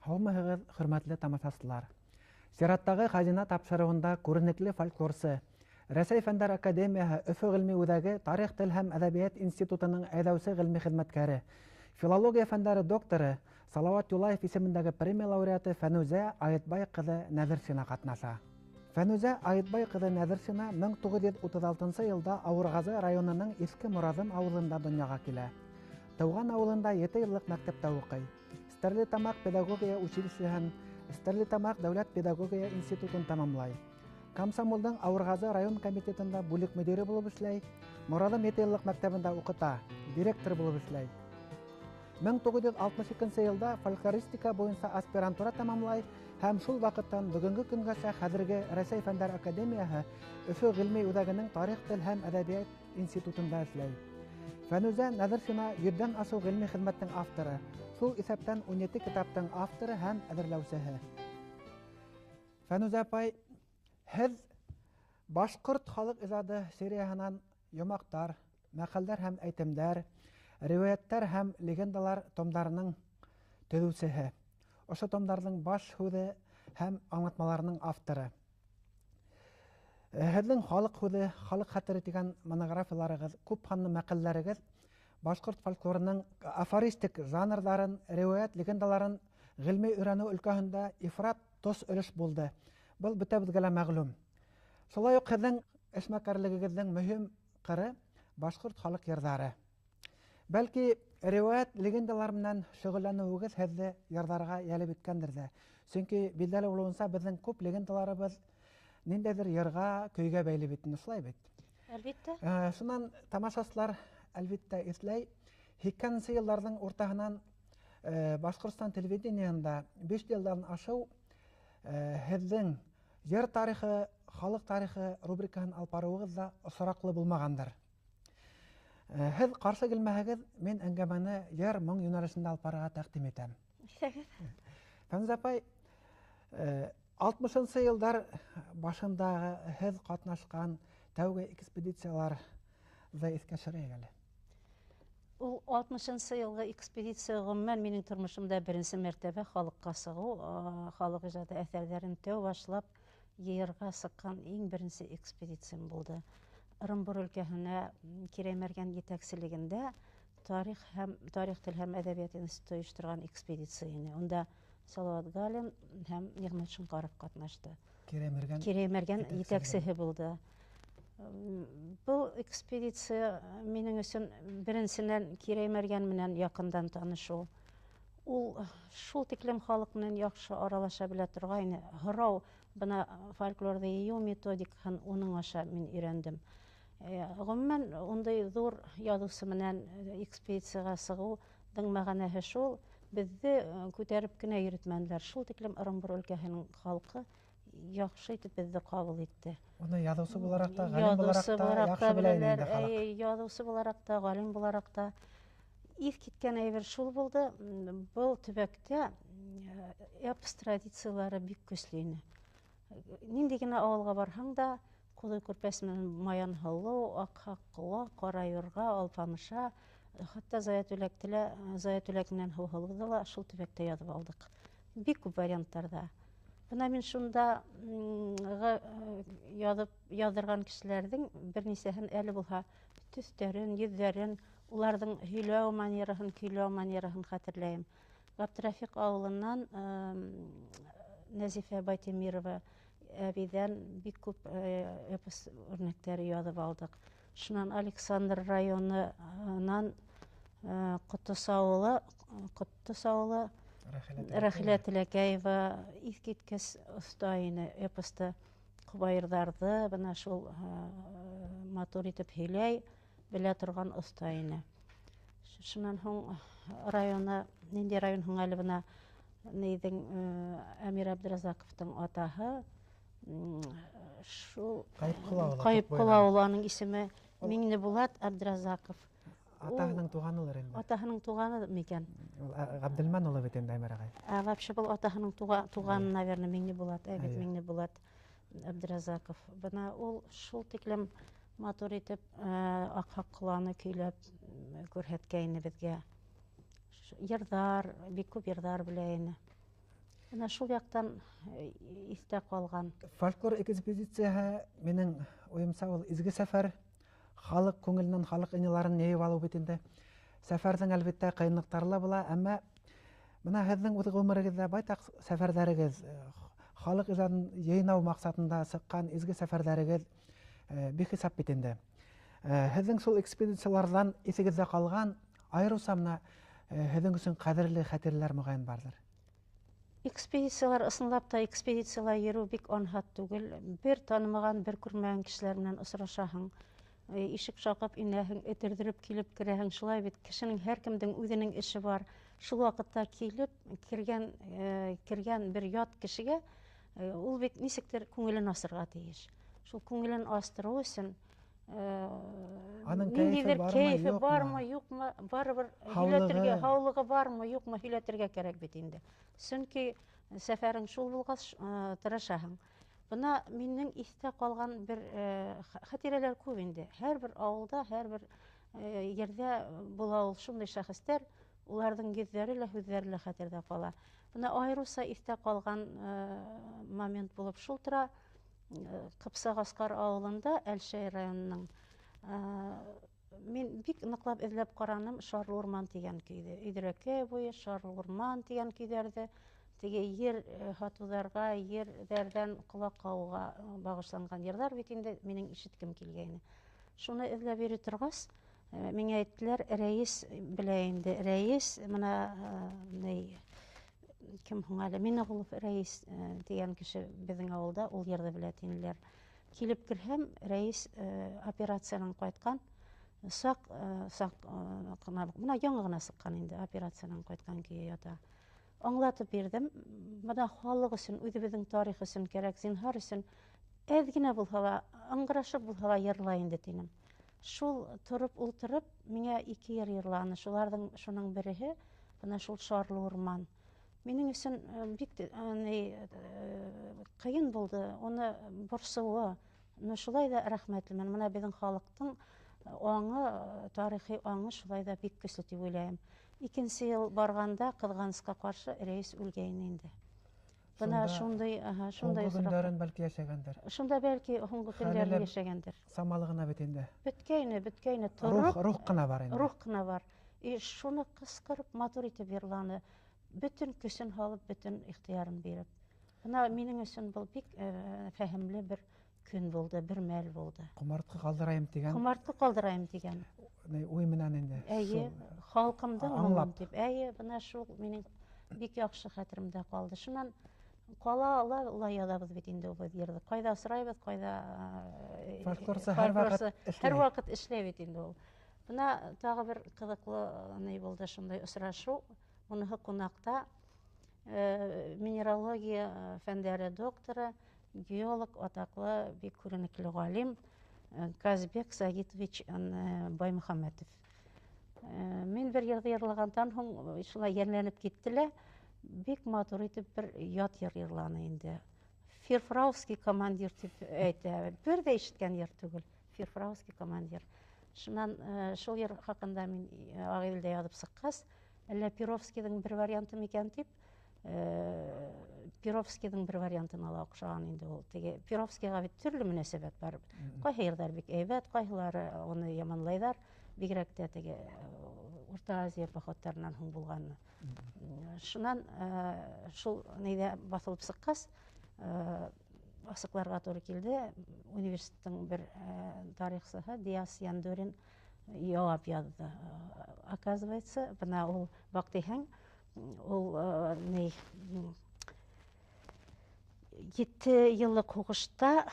Һаумыһығыҙ, хөрмәтле тамашасылар! Сираттағы Хазина тапшырыуында күренекле фольклорсы, Рәсәй Фәндәр Академияһы Өфө ғилми үҙәге Тарих, тел һәм әҙәбиәт институтының әйҙәүсе ғилми хеҙмәткәре, филология фәндәре докторы, Салауат Юлаев исемендәге премия лауреаты Фәнүзә Айытбай ҡыҙы Нәҙершина ҡатнаша. Фәнүзә Айытбай ҡыҙы Нәҙершина 1936 йылда Ауырғазы районының Иҫке Мораҙым ауылында донъяға килә. Тыуған ауылында 7 йыллыҡ мәктәптә уҡый. Стәрлетамаҡ педагогия училищеһын, Стәрлетамаҡ дәүләт педагогия институтын тамамлай. Комсомолдың Ауырғазы район комитетында бүлек мөдире булып эшләй, Мораҙым 7 йыллыҡ мәктәбендә уҡыта, директор булып эшләй. 1962 йылда фольклористика буйынса аспирантура тамамлай һәм шул ваҡыттан бөгөнгө көнгәсә хәҙерге Рәсәй Фәндәр Академияһы Өфө ғилми үҙәгенең тарих, тел һәм әҙәбиәт институтында эшләй. Фәнүзә Нәҙершина 100-дән ашыу ғилми хеҙмәттең авторы, шул иҫәптән 17 китаптың авторы һәм әҙерләүсеһе. Фәнүзә апай, һеҙ башҡорт халыҡ ижады серияһынан йомаҡтар, мәҡәлдәр һәм әйтемдәр, риүәйәттәр һәм легендалар томдарының төҙөүсеһе. Ошо томдарҙың баш һүҙе һәм аңлатмаларының авторы. Һеҙҙең халыҡ һүҙе, халыҡ хәтере тигән монографияларығыҙ, күп һанлы мәҡәләләрегеҙ башҡорт фольклорының афористик жанрҙарын, риүәйәт легендаларын ғилми өйрәнеү өлкәһендә ифрат тос өлөш булды. Был бөтәбеҙгә лә мәғлүм. Шулай уҡ һеҙҙең эшмәкәрлегегеҙҙең мөһим ҡыры башҡорт халыҡ йырҙары. Бәлки риүәйәт легендалар менән шөғөлләнеүегеҙ һеҙҙе йырҙарға йәлеп иткәндер ҙә. Сөнки билдәле булыуынса, беҙҙең күп легендаларыбыҙ ниндәйҙер йырға, көйгә бәйле бит, шулай бит? Әлбиттә. Шунан тамашасылар әлбиттә иҫләй. 80-нсе йылдарҙың уртаһынан Башҡортостан телевидениеһында 5 йылдан ашыу һеҙҙең йыр тарихы, халыҡ тарихы рубрикаһын алып барыуығыҙ ҙа осраҡлы булмағандыр. Һеҙ ҡаршы килмәһәгеҙ, мин әңгәмәне йыр моң йүнәлешендә алып барырға тәҡдим итәм. Әйҙәгеҙ. Фәнүзә апай, 60-нсы йылдар башындағы һеҙ ҡатнашҡан тәүге экспедицияларҙы иҫкә төшөрәйек әле. Ул 60-нсы йылғы экспедиция ғөмүмән минең тормошомда беренсе мәртәбә халыҡҡа сығыу, халыҡ ижады әҫәрҙәрен тәү башлап йыйырға сыҡҡан иң беренсе экспедициям булды. Ырымбур өлкәһенә Кирәй Мәргән етәкселегендә тарих һәм тарих, тел һәм әҙәбиәт институты ойошторған экспедиция ине. Унда Салауат Галин һәм Ниғмәт Шоңҡаров ҡатнашты. Кирәй Мәргән Кирәй Мәргән етәксеһе етәксеһе булды. Был экспедиция минең өсөн беренсенән Кирәй Мәргән менән яҡындан танышыу. Ул шул тиклем халыҡ менән яҡшы аралаша белә торғайны. Һорау, бына фольклорҙы йыйыу методикаһын уның аша мин өйрәндем. Ғөмүмән, ундай ҙур яҙыусы менән экспедицияға сығыуҙың мәғәнәһе шул, беҙҙе күтәреп кенә йөрөтмәнеләр. Шул тиклем Ырымбур өлкәһенең халҡы яҡшы итеп беҙҙе ҡабул итте. Уны яҙыусы булараҡ та, ғалим булараҡ Яҙыусы та булараҡ яҡшы та белә ине беләләр, инде халыҡ. Әй, яҙыусы булараҡ та, ғалим булараҡ та. Иҫ киткән әйбер шул булды. Был төбәктә эпос традициялары бик көслө ине. Ниндәй генә ауылға барһаң да, ҡуҙы көрпәсе менән Маян һылыу, Аҡһаҡ ҡолаҡ, Ҡара юрға, Алпамыша, хатта Зая Түләк менән Һыуһылыуҙы ла шул төбәктә яҙып алдыҡ. Бик күп варианттарҙа. Бына мин шунда яҙҙырған кешеләрҙең бер нисәһен әле булһа төҫтәрен, йөҙҙәрен, уларҙың һөйләү манераһын, көйләү манераһын хәтерләйем. Ғабдрафиҡ ауылынан Нәзифә Байтемирова әбейҙән бик күп эпос үрнәктәре яҙып алдыҡ. Шунан Александр районынан Ҡотос ауылы Рәхилә Теләкәева иҫ киткес оҫта ине эпосты, ҡобайырҙарҙы бына шул матур итеп һөйләй белә торған оҫта ине. Шунан һуң районы, ниндәй район һуң әле бына нейҙең Әмир Абдразаҡовтың атаһы, шул Ҡайыпҡол ауылы, Ҡайыпҡол Туҡбайҙан. ауылы, аның исеме Миңнебулат Абдразаҡов. Атаһының туғанылыр инде. Атаһының туғаны микән? Ул Ғабделмән улы бит инде, Әмир ағай. Ә, вообще был атаһының туғаны, наверное, Миңнебулат, ә бит Миңнебулат. Әбдеразаков. Бына ул шул тиклем матур итеп Аҡһаҡ ҡоланы көйләп күрһәткәйне беҙгә. Йырҙар, бик күп йырҙар белә ине. Бына шул яҡтан иҫтә ҡалған. Фольклор экспедицияһы минең уйымса ул изге сәфәр, халыҡ күңеленән халыҡ ынйыларын йыйып алыу бит инде. Сәфәрҙең әлбиттә ҡыйынлыҡтары ла була, әммә бына һеҙҙең үҙ ғүмерегеҙҙә байтаҡ сәфәрҙәрегеҙ, халыҡ ижадын йыйнау маҡсатында сыҡҡан изге сәфәрҙәрегеҙ бихисап бит инде. Һеҙҙең шул экспедицияларҙан иҫегеҙҙә ҡалған айырыуса бына һеҙҙең өсөн ҡәҙерле хәтирәләр моғайын барҙыр. Экспедициялар, ысынлап та экспедициялар йөрөү бик анһат түгел. Бер танымаған, бер күрмәгән кешеләр менән осрашаһың. Ишек шаҡып инәһең, этерҙереп килеп керәһең. Шулай бит, кешенең һәр кемдең үҙенең эше бар. Шул ваҡытта килеп кергән бер ят кешегә ул бит нисектер күңелен асырға тейеш. Шул күңелен астырыу өсөн Аның кәйефе ниндәйҙер бармы, кәйефе юҡмы? бармы, юҡмы, барыбер Һаулығы. һөйләтергә, һаулығы бармы, юҡмы һөйләтергә кәрәк бит инде. Сөнки сәфәрең шул булғас, тырышаһың. Бына минең иҫтә ҡалған бер хәтирәләр күп инде. Һәр бер ауылда, һәр бер ерҙә була ул шундай шәхестәр, уларҙың йөҙҙәре лә, һүҙҙәре лә хәтерҙә ҡала. Бына айырыуса иҫтә ҡалған момент булып шул тора. Ҡыпсаҡ Асҡар ауылында, Әлшәй районының, мин бик ныҡлап эҙләп ҡараным Шарлы урман тигән көйҙө. Өйҙөрәкәй буйы, Шарлы урман тигән көйҙәрҙе, теге ер һатыуҙарға, ерҙәрҙән ҡолаҡ ҡағыуға бағышланған йырҙар бит инде минең ишеткем килгәйне. Шуны эҙләп йөрөй торғас, миңә әйттеләр, рәйес белә инде, рәйес бына, ни, кем һуң әле, Минәғолов рәйес тигән кеше беҙҙең ауылда, ул йырҙы белә тинеләр. Килеп керһәм, рәйес операциянан ҡайтҡан, саҡ ҡына, бына яңы ғына сыҡҡан инде, операциянан ҡайтҡан көйө ята. Аңлатып бирҙем, бына халыҡ өсөн, үҙебеҙҙең тарих өсөн кәрәк, зинһар өсөн, әҙ генә булһа ла, ыңғырашып булһа ла йырлай инде тинем. Шул тороп ултырып, миңә ике йыр йырланы. Шуның береһе, бына шул Шарлы урман. Минең өсөн бик ҡыйын булды, уны борсоуы. Но шулай ҙа рәхмәтлемен. Бына беҙҙең халыҡтың аңы, тарихи аңы шулай ҙа бик көслө тип уйлайым. Икенсе йыл барғанда ҡыҙғанысҡа ҡаршы рәйес үлгәйне инде. Бына Шунда шундай, аһа, шундай һуңғы осраҡ. көндәрен бәлки йәшәгәндер. Шунда бәлки һуңғы көндәрен Хәлеле йәшәгәндер. Самалы ғына бит инде. Бөткәйне, бөткәйне, Рух, тороп, рух ҡына бар инде. Рух ҡына бар. И шуны ҡысҡырып, матур итеп йырланы. Бөтөн көсөн һалып, бөтөн ихтыярын биреп. Бына минең өсөн был бик фәһемле бер көн булды, бер мәл булды. Ҡомартҡы ҡалдырайым тигән. Ҡомартҡы ҡалдырайым тигән. Ни, уй менән инде. Әйе, Шул халҡымдың аңлап. моңон тип. Әйе, бына шул минең бик яҡшы хәтеремдә ҡалды. Шунан ҡала ала, улай яҙабыҙ бит инде ул йырҙы. Ҡайҙа осрайбыҙ, ҡайҙа Фольклорсы һәр ваҡыт фольклорсы эшләй. һәр ваҡыт эшләй бит инде ул. Бына тағы бер ҡыҙыҡлы ни булды шундай осрашыу. Уныһы ҡунаҡта, минералогия фәндәре докторы, геолог, атаҡлы, бик күренекле ғалим, Казбек Сагитович Баймөхәмәтов. Мин бер йырҙы йырлағандан һуң шулай йәнләнеп китте лә, бик матур итеп бер ят йыр йырланы инде. Фирфрауский командир тип әйтә, бер ҙә ишеткән йыр түгел, Фирфрауский командир. Шунан шул йыр хаҡында мин Ағиҙелдә яҙып сыҡҡас, әллә Перовскийҙың бер варианты микән тип, Перовскийҙың бер вариантына ла оҡшаған инде ул. Теге Перовскийға бит төрлө мөнәсәбәт бар. Ҡайһы йырҙар бик һәйбәт, ҡайһылары уны яманлайҙар, бигерәк тә теге Урта Азия походтарынан һуң булғаны. Шунан шул нейҙә баҫылып сыҡҡас, асыҡларға тура килде. Университеттың бер тарихсыһы Диас Яндурин яуап яҙҙы. Оказывается, бына ул баҡтиһәң, ул ней, ете йыллыҡ һуғышта,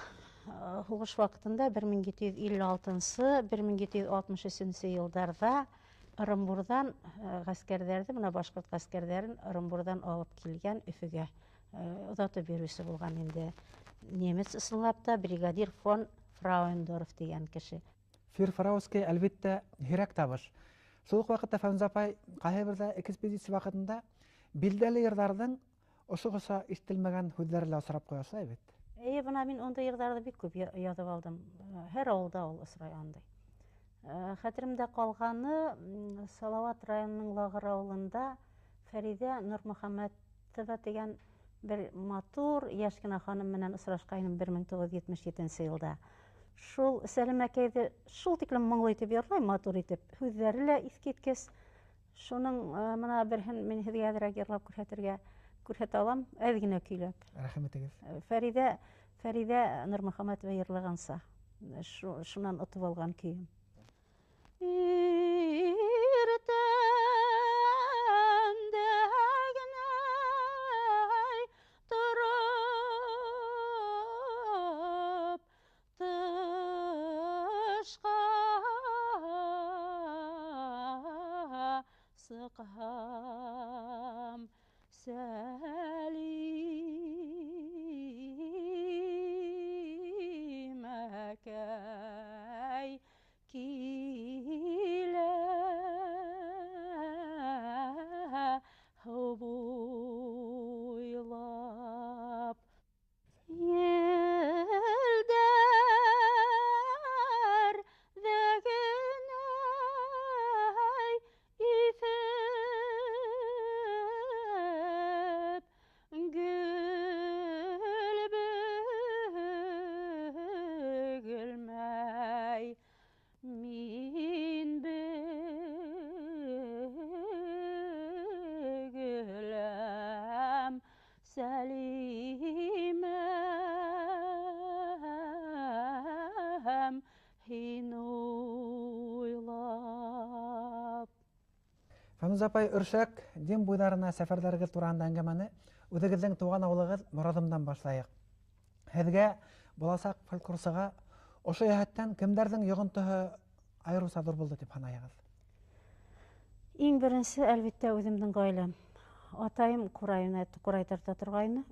һуғыш ваҡытында бер мең ете йөҙ илле алтынсы, бер мең ете йөҙ алтмыш өсөнсө йылдарҙа Ырымбурҙан ғәскәрҙәрҙе, бына башҡорт ғәскәрҙәрен Ырымбурҙан алып килгән Өфөгә оҙатып биреүсе булған инде. Немец ысынлап та бригадир фон Фрауендорф тигән кеше. Фирфрауский, әлбиттә, һирәк табыш. Шул уҡ ваҡытта Фәнүзә апай ҡайһы берҙә экспедиция ваҡытында билдәле йырҙарҙың ошоғоса ишетелмәгән һүҙҙәре лә осрап ҡуя, шулай бит? Эйе, бына мин ундай йырҙарҙы бик күп яҙып алдым. Һәр ауылда ул осрай андай. Хәтеремдә ҡалғаны Салауат районының Лағыр ауылында Фәриҙә Нурмөхәмәтова тигән бер матур йәш кенә ханым менән осрашҡайным 1977 йылда. Шул Сәлимәкәйҙе шул тиклем моңло итеп йырлай, матур итеп, һүҙҙәре лә иҫ киткес. Шуның мына берһен мин һеҙгә әҙерәк йырлап күрһәтә алам, әҙ генә көйләп. Рәхим итегеҙ. Фәриҙә Нурмөхәмәтова йырлағанса, шунан отоп алған көйөм. Иртәндә генә тороп тышҡа сыҡһам, Сәлимәкәй килә һыу буйлап. Елдәр ҙә генәй иҫеп, гөл бөгөлмәй, мин бөгөләм, Сәлимәм, һин уйлап. Фәнүзә апай, Өршәк Дим буйҙарына сәфәрҙәрегеҙ тураһында әңгәмәне үҙегеҙҙең тыуған ауылығыҙ Мораҙымдан башлайыҡ. Һеҙгә буласаҡ фольклорсыға ошо йәһәттән кемдәрҙең йоғонтоһо айырыуса ҙур булды тип һанайығыҙ? Иң беренсе, әлбиттә, үҙемдең ғаиләм. Атайым ҡурай тарта торғайны.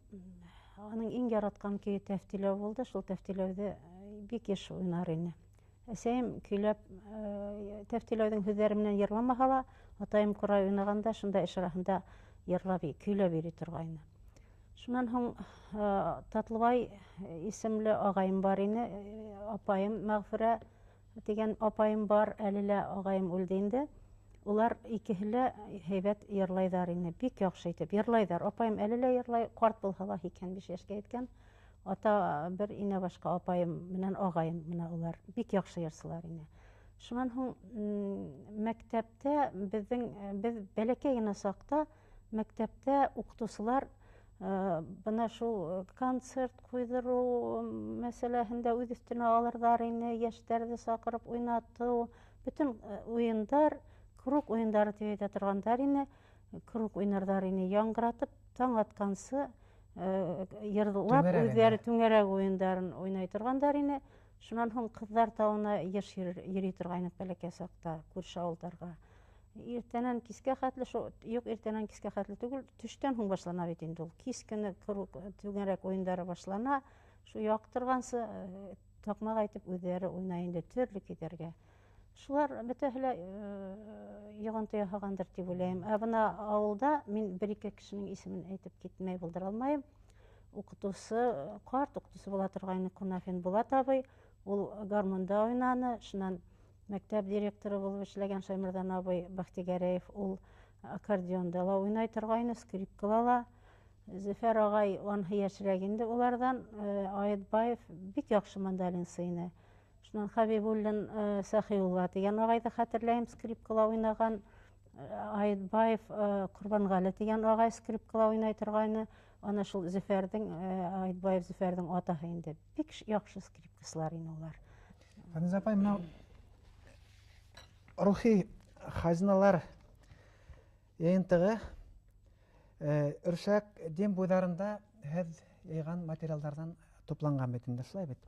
Аның иң яратҡан көйө тәфтиләү булды. Шул тәфтиләүҙе бик йыш уйнар ине. Әсәйем көйләп, тәфтиләүҙең һүҙҙәре менән йырламаһа ла, атайым ҡурай уйнағанда шунда эш араһында йырлап, көйләп йөрөй торғайны. Шунан һуң Татлыбай исемле ағайым бар ине, апайым Мәғфүрә тигән апайым бар, әле лә ағайым үлде инде. Улар икеһе лә һәйбәт йырлайҙар ине, бик яҡшы итеп йырлайҙар. Апайым әле лә йырлай, ҡарт булһа ла 85 йәшкә еткән. Ата бер инә башҡа апайым менән ағайым, менә улар бик яҡшы йырсылар ине. Шунан һуң, мәктәптә беҙ бәләкәй генә саҡта мәктәптә уҡытыусылар, бына шул концерт ҡуйҙырыу мәсьәләһендә үҙ өҫтөнә алырҙар ине, йәштәрҙе саҡырып уйнатыу, бөтөн уйындар, круг уйындары тип әйтә торғандар ине, круг уйнарҙар ине, яңғыратып таң атҡансы, йырлап Түңәрәк үҙҙәре инде. түңәрәк уйындарын уйнай торғандар ине. Шунан һуң ҡыҙҙар тауына йыш йөрөй торғайныҡ бәләкәй саҡта күрше ауылдарға. Иртәнән кискә хәтле, шул, юҡ, иртәнән кискә хәтле түгел, төштән һуң башлана бит инде ул. Кис көнө круг түңәрәк уйындары башлана. Шул яҡтырғансы, таҡмаҡ әйтеп үҙҙәре уйнай инде төрлө көйҙәргә. Шулар бөтәһе лә, йоғонто яһағандыр тип уйлайым. Ә бына ауылда мин бер-ике кешенең исемен әйтеп китмәй булдыра алмайым. Уҡытыусы, ҡарт уҡытыусы була торғайны Ҡунафин Булат абый. Ул гармунда уйнаны. Шунан мәктәп директоры булып эшләгән Шаймарҙан абый Бахтигәрәев, ул аккордеонда ла уйнай торғайны, скрипкала ла. Зөфәр ағай анһы йәшерәк инде уларҙан. Айытбаев бик яҡшы мандолинсы ине. Шунан Хабибуллин, Сәхиулла тигән ағайҙы хәтерләйем, скрипкала уйнаған. Айытбаев, Ҡорбанғәле тигән ағай скрипкала уйнай торғайны. Ана шул Зөфәрҙең, Айытбаев Зөфәрҙең атаһы инде. Бик яҡшы скрипкасылар ине улар. Фәнүзә апай, мынау рухи хазиналар йыйынтығы, Өршәк Дим буйҙарында һеҙ йыйған материалдарҙан тупланған бит инде, шулай бит.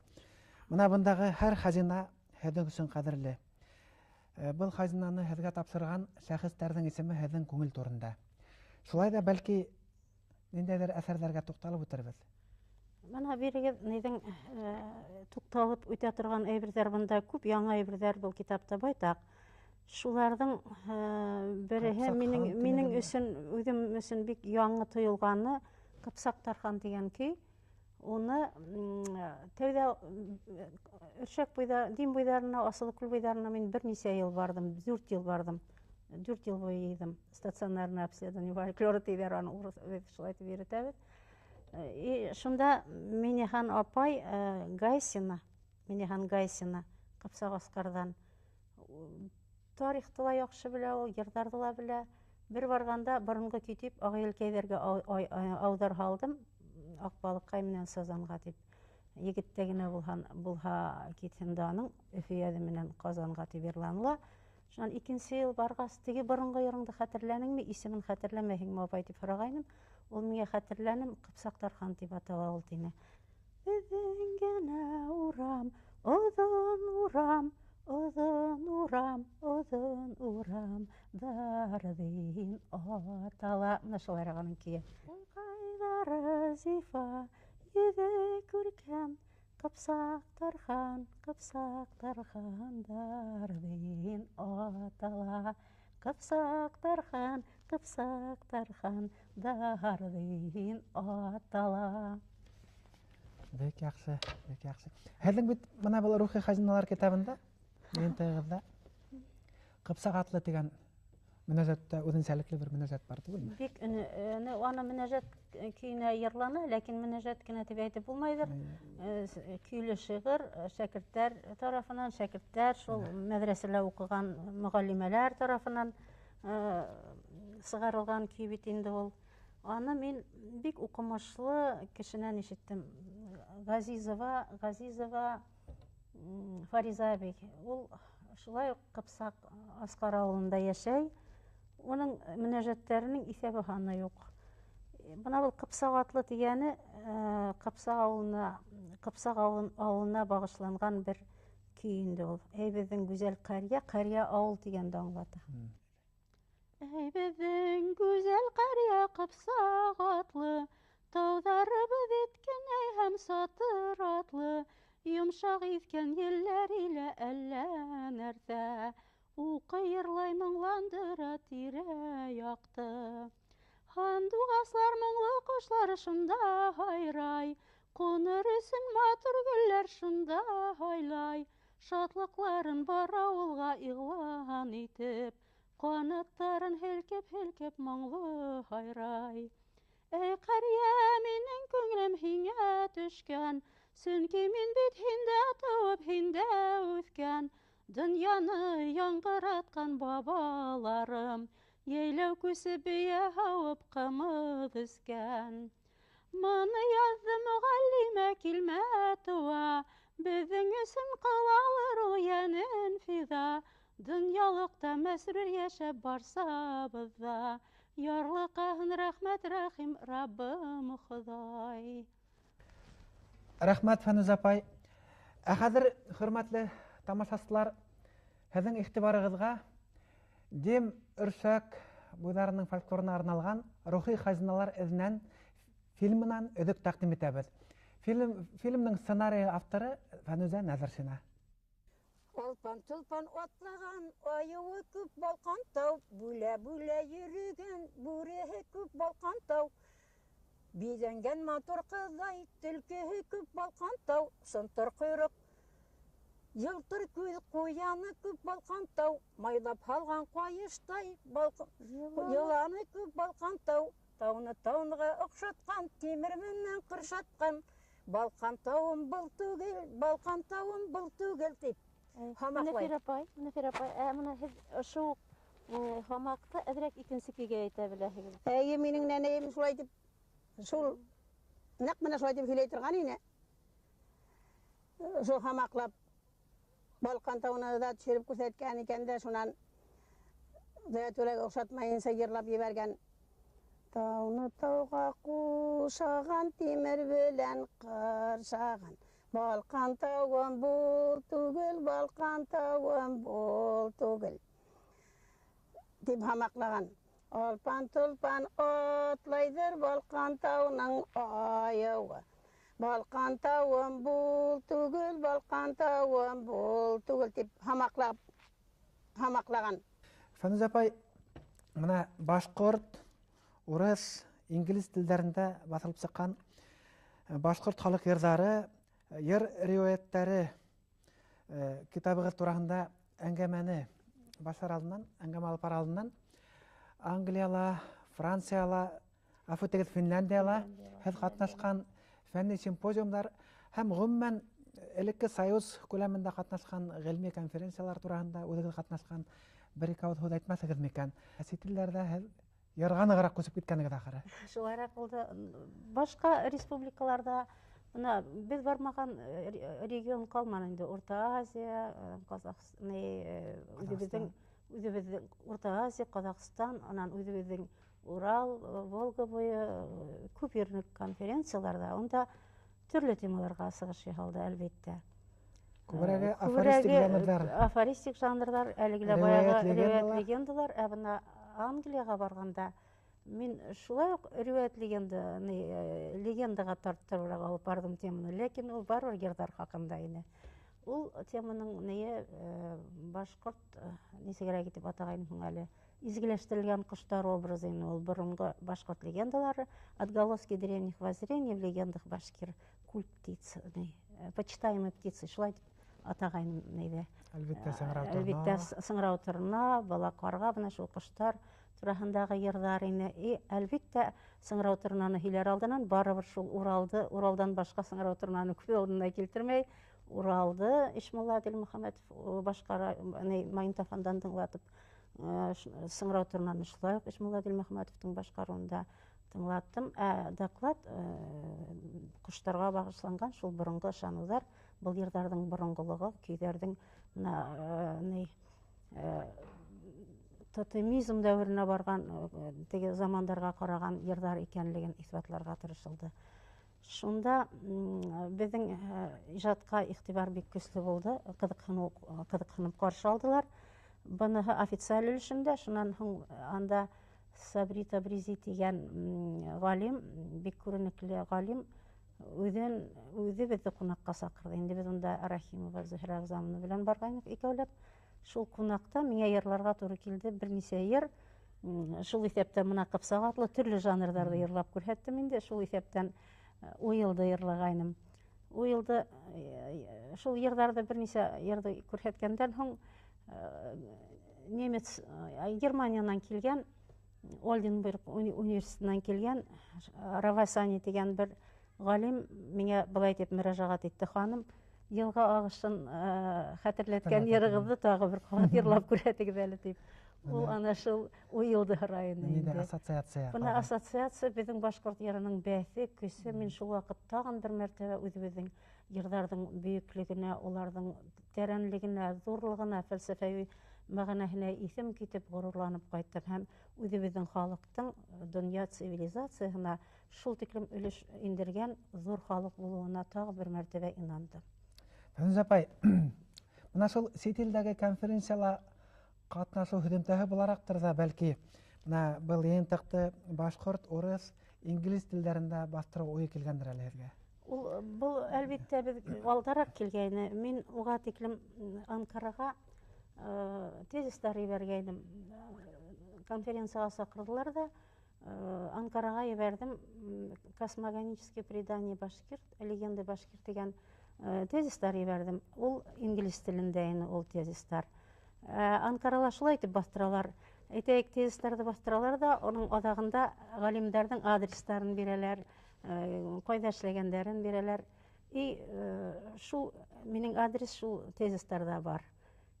Мына бындағы һәр хазина һеҙҙең өсөн ҡәҙерле. Был хазинаны һеҙгә тапшырған шәхестәрҙең исеме һеҙҙең күңел түрендә. Шулай ҙа бәлки ниндәйҙер әҫәрҙәргә туҡталып үтербеҙ. Бына бирегеҙ ниҙең, туҡталып үтә торған әйберҙәр бында күп, яңы әйберҙәр был китапта байтаҡ. Шуларҙың, береһе Ҡыпсаҡ хан минең тигән өсөн, үҙем өсөн бик яңы тойолғаны Ҡыпсаҡ Тархан тигән көй. Уны тәүҙә Өршәк буйҙа, Дим буйҙарына, Асылыкүл буйҙарына мин бер нисә йыл барҙым, 4 йыл барҙым. 4 йыл буйы йыйҙым. Стационарное обследование фольклора тиҙәр аны, урыҫ беҙ шулай тип йөрөтәбеҙ. И шунда Минихан апай Гайсина, Минихан Гайсина, Ҡыпсаҡ Асҡарҙан тарихты ла яҡшы белә ул, йырҙарҙы ла белә. Бер барғанда боронғо көй тип Ағиелкәйҙәргә ауҙар һалдым, Аҡбалыҡҡай менән Сазанға тип. Егеттә генә булһа китһен дә аның Өфөйәҙе менән Ҡазанға тип йырланыла. Шунан икенсе йыл барғас, теге боронғо йырыңды хәтерләнеңме, исемен хәтерләмәйһеңме, апай, тип һорағайным. Ул миңә хәтерләнем, Ҡыпсаҡ Тархан тип атала ул, тине. Беҙҙең генә урам, оҙон урам, оҙон урам, оҙон урам, Дарҙин атала. Мына шулайыраҡ уның көйө. Ҡайҙары зифа, йөҙө күркәм, Ҡыпсаҡ Тархан, Ҡыпсаҡ Тархан, Дарҙин атала. Ҡыпсаҡ Тархан, Ҡыпсаҡ Тархан, Дарҙин атала. Бик яҡшы, бик яҡшы. Һеҙҙең бит бына был Рухи хазиналар китабында, йыйынтығығыҙҙа Ҡыпсаҡ атлы тигән мөнәжәттә үҙенсәлекле бер мөнәжәт бар түгелме? Бик аны мөнәжәт көйөнә йырлана, ләкин мөнәжәт кенә тип әйтеп булмайҙыр. Көйлө шиғыр шәкерттәр тарафынан, шәкерттәр шул мәҙрәсәлә уҡыған мөғәллимәләр тарафынан сығарылған көй бит инде ул. Аны мин бик уҡымышлы кешенән ишеттем. Ғәзизова Фариза әбей. Ул шулай уҡ Ҡыпсаҡ Асҡар ауылында йәшәй. Уның мөнәжәттәренең иҫәбе һаны юҡ. Бына был Ҡыпсаҡ атлы тигәне, Ҡыпсаҡ ауылына бағышланған бер көй инде ул. Эй, беҙҙең гүзәл ҡәрйә, ҡәрйә ауыл тигәнде аңлата. Эй, беҙҙең гүзәл ҡәрйә, Ҡыпсаҡ атлы, тауҙарыбыҙ иткәнәй һәм сатыр атлы, йомшаҡ иҫкән елләр илә әллә нәрҙә, уҡый йырлай моңландыра тирә-яҡты. Һандуғаслар моңло ҡошлар шунда һайрай, ҡуныр өсөн матур гөлләр шунда һайлай, шатлыҡларын бар ауылға иғлан итеп, ҡанаттарын һелкеп-һелкеп моңло һайрай. Эй, ҡәрйә, минең күңелем һиңә төшкән, сөнки мин бит һиндә тыуып, һиндә үҫкән, донъяны яңғыратҡан бабаларым, йәйләү күсеп бейә һауып ҡымыҙ эскән. Мыны яҙҙы мөғәллимә Килмәтова, беҙҙең өсөн ҡылалыр ул йәнен фиҙа, донъялыҡта мәсрүр йәшәп барсабыҙ ҙа, ярлыҡаһын рәхмәт рәхим Раббым Хоҙай. Рәхмәт, Фәнүзә апай. Ә хәҙер, хөрмәтле тамашасылар, һеҙҙең иғтибарығыҙға Дим Өршәк буйҙарының фольклорына арналған Рухи хазиналар эҙенән фильмынан өҙөк тәҡдим итәбеҙ. Фильмдың сценарийы авторы Фәнүзә Нәҙершина. Алпан тулпан атлаған, айыуы күп балҡан тау, бүлә-бүлә йөрөгән, бүреһе күп балҡан тау. Биҙәнгән матур ҡыҙҙай, төлкөһө күп балҡан тау, сынтыр ҡойроҡ, йылтыр күҙ ҡуяны күп балҡан тау, майлап һалған ҡайыштай, йыланы күп балҡан тау, тауны тауныға оҡшатҡан, тимер менән ҡыршатҡан, балҡан тауым был түгел, балҡан тауым был түгел тип. Һамаҡлай. Мөнәфир апай, Мөнәфир апай, мына һеҙ ошо һамаҡты әҙерәк икенсе көйгә әйтә беләһегеҙ. Эйе, минең нәнәйем шулай итеп, шул нәҡ менә шулай итеп һөйләй торған ине. Шул һамаҡлап Балҡан тауына да төшөрөп күрһәткән икән дә, шунан Зәйтүләгә оҡшатмайынса йырлап ебәргән. Тауны тауға ҡушаған, тимер белән ҡыршаған, Балҡан тауым бул түгел, Балҡан тауым бул түгел тип һамаҡлаған. Алпан тулпан атлайҙыр Балҡан тауының айыуы. Балҡан тауым бул түгел, Балҡан тауым бул түгел тип һамаҡлаған. Фәнүзә апай, мына башҡорт, урыҫ, инглиз телдәрендә баҫылып сыҡҡан Башҡорт халыҡ йырҙары, йыр риүәйәттәре китабығыҙ тураһында әңгәмәне башлар алдынан, әңгәмә алып барыр алдынан Англияла, Францияла, ғәфү итегеҙ, Финляндияла һеҙ ҡатнашҡан фәнни симпозиумдар һәм ғөмүмән элекке союз күләмендә ҡатнашҡан ғилми конференциялар тураһында үҙегеҙ ҡатнашҡан бер ике ауыҙ һүҙ әйтмәҫһегеҙ микән? Сит илдәрҙә һеҙ йырға нығыраҡ күсеп киткәнегеҙ ахыры. Шулайыраҡ булды. Башҡа республикаларҙа бына беҙ бармаған регион ҡалманы инде. Урта Азия, Ҡаҙағстан, үҙебеҙҙең Урта Азия, Ҡаҙағстан, анан үҙебеҙҙең Урал, Волга буйы күп йөрөнөк конференцияларҙа. Унда төрлө темаларға сығыш яһалды, әлбиттә. Күберәге афористик жанрҙар. Афористик жанрҙар, әлеге лә баяғы риүәйәт легендалар. Ә бына Англияға барғанда мин шулай уҡ риүәйәт легендаға тарттырыбыраҡ алып барҙым теманы, ләкин ул барыбер йырҙар хаҡында ине. Ул теманың нее башҡорт, нисегерәк итеп атағайным һуң әле, изгеләштерелгән ҡоштар образы ине ул, боронғо башҡорт легендалары, отголоски древних воззрений в легендах башкир, культ птиц, почитаемые птицы, шулай итеп атағайным нейҙә. Әлбиттә, сыңрау торна. Әлбиттә, сыңрау торна, бала ҡарға, бына шул ҡоштар тураһындағы йырҙар ине. И, әлбиттә, сыңрау торнаны һөйләр алдынан барыбер шул Уралды, Уралдан башҡа сыңрау торнаны күҙ алдына килтермәй, Уралды Ишмулла Дилмөхәмәтов башҡара, магнитофондан тыңлатып, сыңрау торнаны шулай уҡ Ишмулла Дилмөхәмәтовтың башҡарыуында тыңлаттым. Ә доклад ҡоштарға бағышланған шул боронғо ышаныуҙар, был йырҙарҙың боронғолоғо, көйҙәрҙең бына тотемизм дәүеренә барған, теге замандарға ҡараған йырҙар икәнлеген иҫбатларға тырышылды. Шунда беҙҙең ижадҡа иғтибар бик көслө булды, ҡыҙыҡһынып ҡаршы алдылар. Быныһы официаль өлөшөндә, шунан һуң анда Сабри Табризи тигән ғалим, бик күренекле ғалим, үҙе беҙҙе ҡунаҡҡа саҡырҙы. Инде беҙ унда Рахимова Зөһрә Ағзамовна белән барғайныҡ икәүләп. Шул ҡунаҡта миңә йырларға тура килде бер нисә йыр. Шул иҫәптән бына Ҡыпсаҡ атлы төрлө жанрҙарҙы йырлап күрһәттем инде. Шул иҫәптән Уйылды йырлағайным. Уйылды, шул йырҙарҙы бер нисә йырҙы күрһәткәндән һуң, немец, Германиянан килгән, Ольденбург университетынан килгән Равасани тигән бер ғалим миңә былай тип мөрәжәғәт итте: ханым, йылға ағышын хәтерләткән йырығыҙҙы тағы бер ҡабат йырлап күрһәтегеҙ әле, тип. Ул ана шул Уйылды һорай ине Ниндәй инде. ассоциация Бына ҡалған? ассоциация беҙҙең башҡорт йырының бәҫе, көсө. Мин шул ваҡыт тағын бер мәртәбә үҙебеҙҙең йырҙарҙың бөйөклөгөнә, уларҙың тәрәнлегенә, ҙурлығына, фәлсәфәүи мәғәнәһенә иҫем китеп, ғорурланып ҡайттым. Һәм үҙебеҙҙең халыҡтың донъя цивилизацияһына шул тиклем өлөш индергән ҙур халыҡ булыуына тағы бер мәртәбә инандым. Фәнүзә апай, бына шул сит илдәге конференцияла ҡатнашыу һөҙөмтәһе булараҡтыр ҙа, бәлки, бына был йыйынтыҡты башҡорт, урыҫ, инглиз телдәрендә баҫтырыу уйы килгәндер әле һеҙгә? Ул, был, әлбиттә, беҙ алдараҡ килгәйне. Мин уға тиклем Анкараға тезистар ебәргәйнем. Конференцияға саҡырҙылар ҙа, Анкараға ебәрҙем. Космогонические предания башкир, легенды башкир тигән тезистар ебәрҙем. Ул инглиз телендә ине ул тезистар. Анкарала шулай итеп баҫтыралар. Әйтәйек, тезистарҙы баҫтыралар ҙа, уның аҙағында ғалимдарҙың адрестарын бирәләр, ҡайҙа эшләгәндәрен бирәләр. И шул минең адрес шул тезистарҙа бар.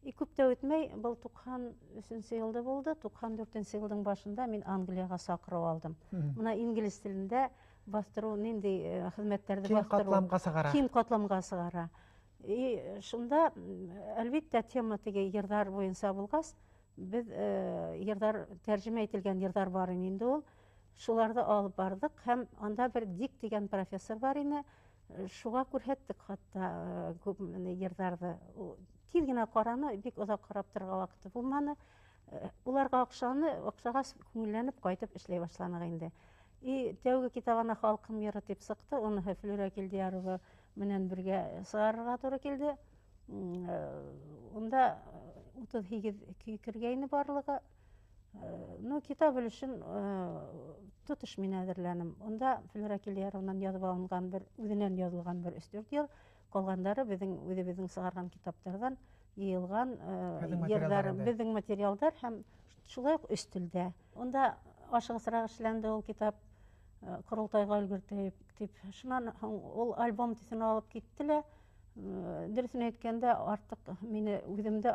И күп тә үтмәй, был туҡһан өсөнсө йылда булды, туҡһан дүртенсе йылдың башында мин Англияға саҡырыу алдым. Бына инглиз телендә баҫтырыу ниндәй хеҙмәттәрҙе Киң баҫтырыу? ҡатламға сығара. Киң ҡатламға сығара. И шунда, әлбиттә, тема теге йырҙар буйынса булғас, беҙ йырҙар, тәржемә ителгән йырҙар бар ине инде ул. Шуларҙы алып барҙыҡ һәм анда бер Дик тигән профессор бар ине. Шуға күрһәттек хатта күп йырҙарҙы. Ул тиҙ генә ҡараны, бик оҙаҡ ҡарап торорға ваҡыты булманы. Уларға оҡшағас, күңелләнеп ҡайтып эшләй башланыҡ инде. И тәүге китабына Халҡым йыры тип сыҡты, уныһы Флүрә Килдиярова менән бергә сығарырға тура килде. Унда 38 көй кергәйне барлығы. Ну, китап өлөшөн тотош мин әҙерләнем. Унда Флюра Килияровнан яҙып алынған бер, үҙенән яҙылған бер 3-4 йыр, ҡалғандары беҙҙең үҙебеҙҙең сығарған китаптарҙан йыйылған йырҙар, беҙҙең материалдар һәм шулай уҡ өс телдә. Унда ашығысыраҡ эшләнде ул китап, ҡоролтайға өлгөртәйек тип. Шунан һуң ул альбом төҫөн алып китте лә, дөрөҫөн әйткәндә, артыҡ мине үҙемде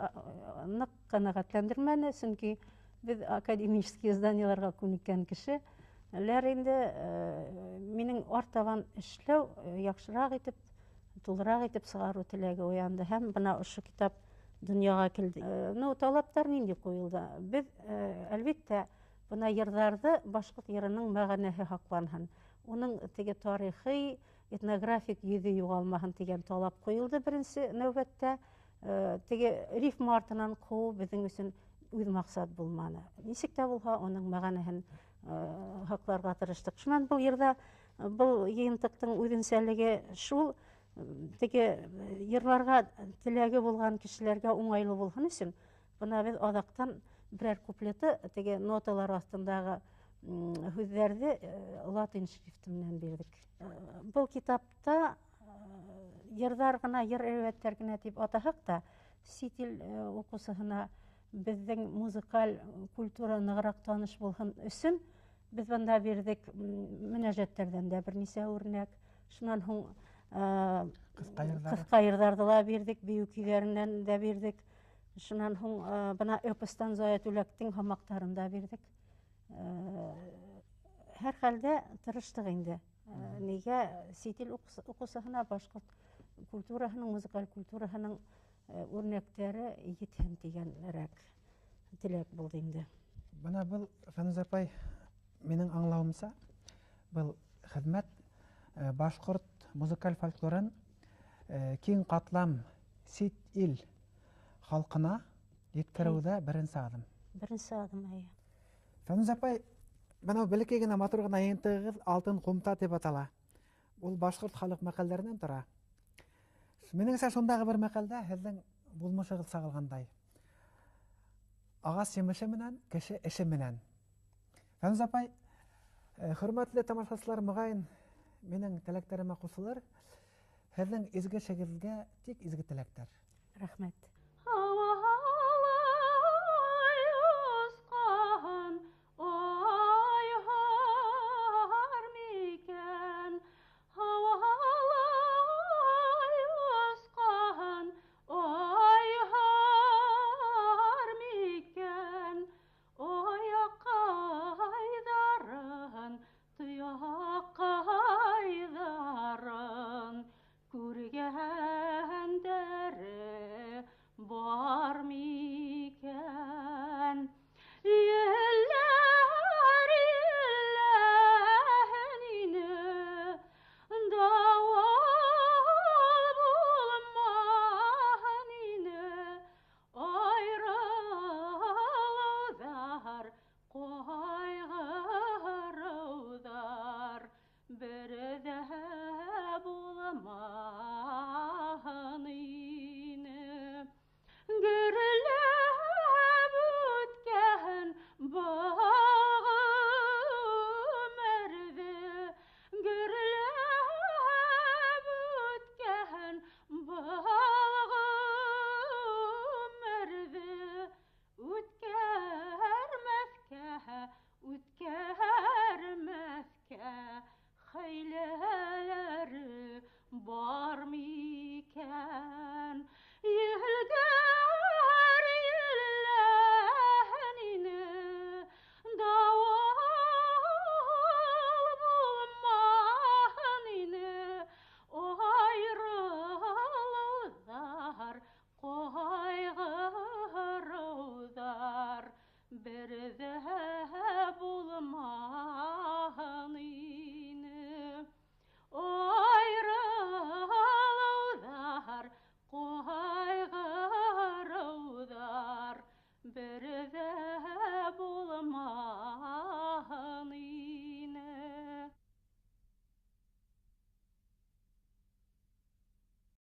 ныҡ ҡәнәғәтләндермәне, сөнки беҙ академический изданиеларға күнеккән кешеләр инде, минең артабан эшләү яҡшыраҡ итеп, тулыраҡ итеп сығарыу теләге уянды һәм бына ошо китап донъяға килде. Ну, талаптар ниндәй ҡуйылды? Беҙ, әлбиттә, бына йырҙарҙы башҡорт йырының мәғәнәһе һаҡланһын, уның теге тарихи, этнографик йөҙө юғалмаһын тигән талап ҡуйылды беренсе нәүбәттә. Теге рифма артынан ҡыуыу беҙҙең өсөн үҙ маҡсат булманы. Нисек тә булһа, уның мәғәнәһен һаҡларға тырыштыҡ. Шунан был йырҙа, был йыйынтыҡтың үҙенсәлеге шул, теге йырларға теләге булған кешеләргә уңайлы булһын өсөн, бына беҙ аҙаҡтан берәр куплеты теге ноталар аҫтындағы һүҙҙәрҙе латин шрифты менән бирҙек. Был китапта йырҙар ғына, йыр әүәттәр генә тип атаһаҡ та, сит ил уҡыусыһына беҙҙең музыкаль культура нығыраҡ таныш булһын өсөн беҙ бында бирҙек мөнәжәттәрҙән дә бер нисә үрнәк. Шунан һуң ҡыҫҡа йырҙарҙы ла бирҙек, бейеү көйҙәренән дә бирҙек. Шунан һуң бына эпостан Зая Түләктең һамаҡтарын да бирҙек. Һәр хәлдә тырыштыҡ инде. Нигә сит ил уҡыусыһына башҡорт культураһының, музыкаль культураһының үрнәктәре етһен тигәнрәк теләк булды инде. Бына был, Фәнүзә апай, минең аңлауымса, был хеҙмәт башҡорт музыкаль фольклорын киң ҡатлам сит ил халҡына еткереүҙә беренсе аҙым. Беренсе аҙым, эйе. Фәнүзә апай, бынау бәләкәй генә матур ғына йыйынтығығыҙ Алтын ҡумта тип атала. Ул башҡорт халыҡ мәҡәлдәренән тора. Минеңсә, шундағы бер мәҡәлдә һеҙҙең булмышығыҙ сағылғандай. Ағас емеше менән, кеше эше менән. Фәнүзә апай, хөрмәтле тамашасылар, моғайын минең теләктәремә ҡушылыр. Һеҙҙең изге эшегеҙгә тик изге теләктәр. Рәхмәт. Хәйләләре бар микән?